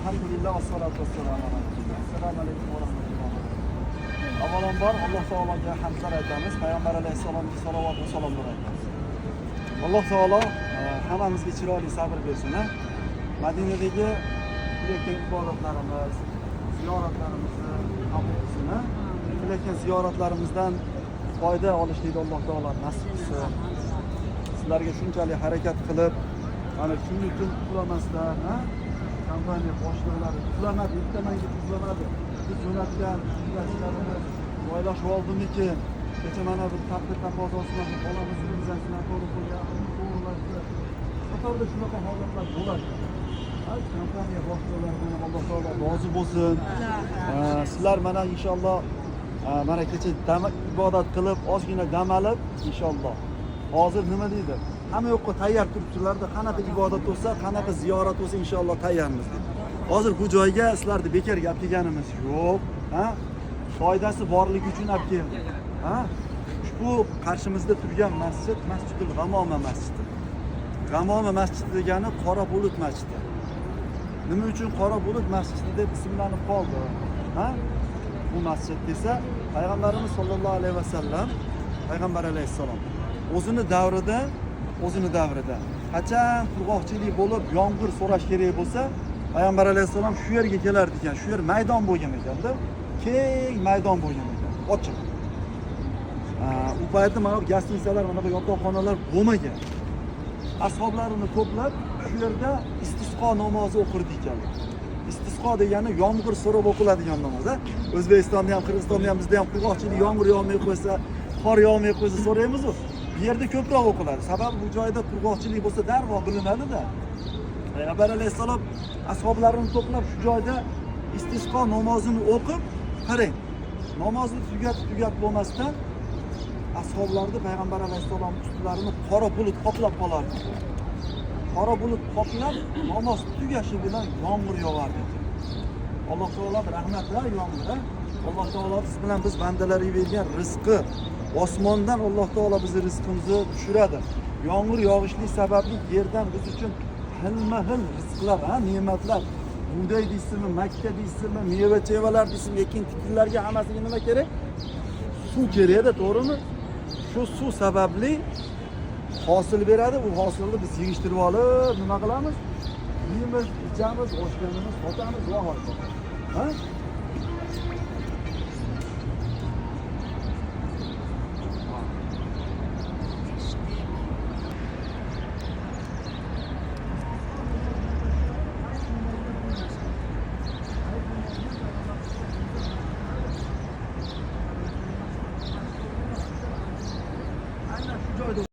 Alhamdulillah vassalatu vassalamu ala rasulillah. Assalomu alaykum va rahmatullohi va barakatuh. Avvalambor Alloh taologa hamdlar aytamiz, payg'ambar alayhissalomga salovat va salomlar aytamiz. Alloh taolo hammamizga chiroyli sabr bersin. A? Madinadagi qilayotgan ibodatlarimiz, ziyoratlarimizni qabul qilsin. A? Qilayotgan ziyoratlarimizdan foyda olishlikni Alloh taolo nasib qilsin. Sizlarga shunchalik harakat qilib, mana kunu tun uxlamasdan, ha? Kompaniya boshliqlari uxlamadi, ertaman ketib uxlamadi. Biz jo'natgan yetakchilarimiz joylashib oldimikin? Kecha mana bir taqdir taqozosi bilan bir bolamizni vizasini noto'g'ri qo'ygan, to'g'rilashdi. Qatorda shunaqa holatlar bo'ladi. Ha, kompaniya boshliqlaridan ham Alloh taolo rozi bo'lsin. Sizlar mana inshaalloh mana kecha ibodat qilib, ozgina dam olib, inshaalloh. Hozir nima deydi? Hamma yoqqa tayyor turibsizlarda, qanaqa ibodat bo'lsa, qanaqa ziyorat bo'lsa inshaalloh tayyormiz deydi. Hozir bu joyga sizlarni bekorga olib kelganimiz yo'q, ha? Foydasi borligi uchun olib keldik. Ha? Ushbu qarshimizda turgan masjid Masjidul G'amoma masjidi. G'amoma masjidi degani qora bulut masjidi. Nima uchun qora bulut masjidi deb ismlanib qoldi? Ha? Bu masjid desa, payg'ambarimiz sollallohu alayhi vasallam, payg'ambar alayhissalom o'zini davrida qachon qurg'oqchilik bo'lib yomg'ir so'rash kerak bo'lsa, payg'ambar alayhissalom shu yerga kelardi ekan. Shu yer maydon bo'lgan ekanda, keng maydon bo'lgan ekan, ochiq. U paytda mana bu гостиница lar, bunaqa yotoqxonalar bo'lmagan. Ashoblarini to'plab shu yerda istisqo namozi o'qirdi ekanlar. Istisqo degani yomg'ir so'rab o'qiladigan namoz. A? O'zbekistonda ham, Qirg'izistonda ham, bizda ham qurg'oqchilik, yomg'ir yog'may qo'ysa, qor yog'may qo'ysa so'raymiz-ku. Bu yerda ko'proq o'qiladi. Sababi bu joyda qurg'oqchilik bo'lsa darrov bilinadi-da. Payg'ambar alayhissalom ashoblarini to'plab shu joyda istisqo namozini o'qib, qarang, namozni tugatib tugatib bo'lmasdan ashoblarni payg'ambar alayhissalom ustlarini qora bulut qoplab qolardi. Qora bulut qoplab, namoz tugashi bilan yomg'ir yog'ardi. Alloh taolo rahmatlar yomg'ir. Alloh taolo biz bilan biz bandalarga bergan rizqi osmondan Alloh taolo bizni rizqimizni tushiradi. Yomg'ir yog'ishlik sababli yerdan biz uchun xilma-xil rizqlar, ha, ne'matlar, bug'doy deysizmi, makka deysizmi, meva-chevalar deysizmi, ekin tikinlarga hammasiga nima kerak? Suv kerakda, to'g'rimi? Shu suv sababli hosil beradi. U hosilni biz yig'ishtirib olib, nima qilamiz? Yeymiz, ichamiz, oshganini sotamiz va hokazo. Ha? Aynan shu joyda.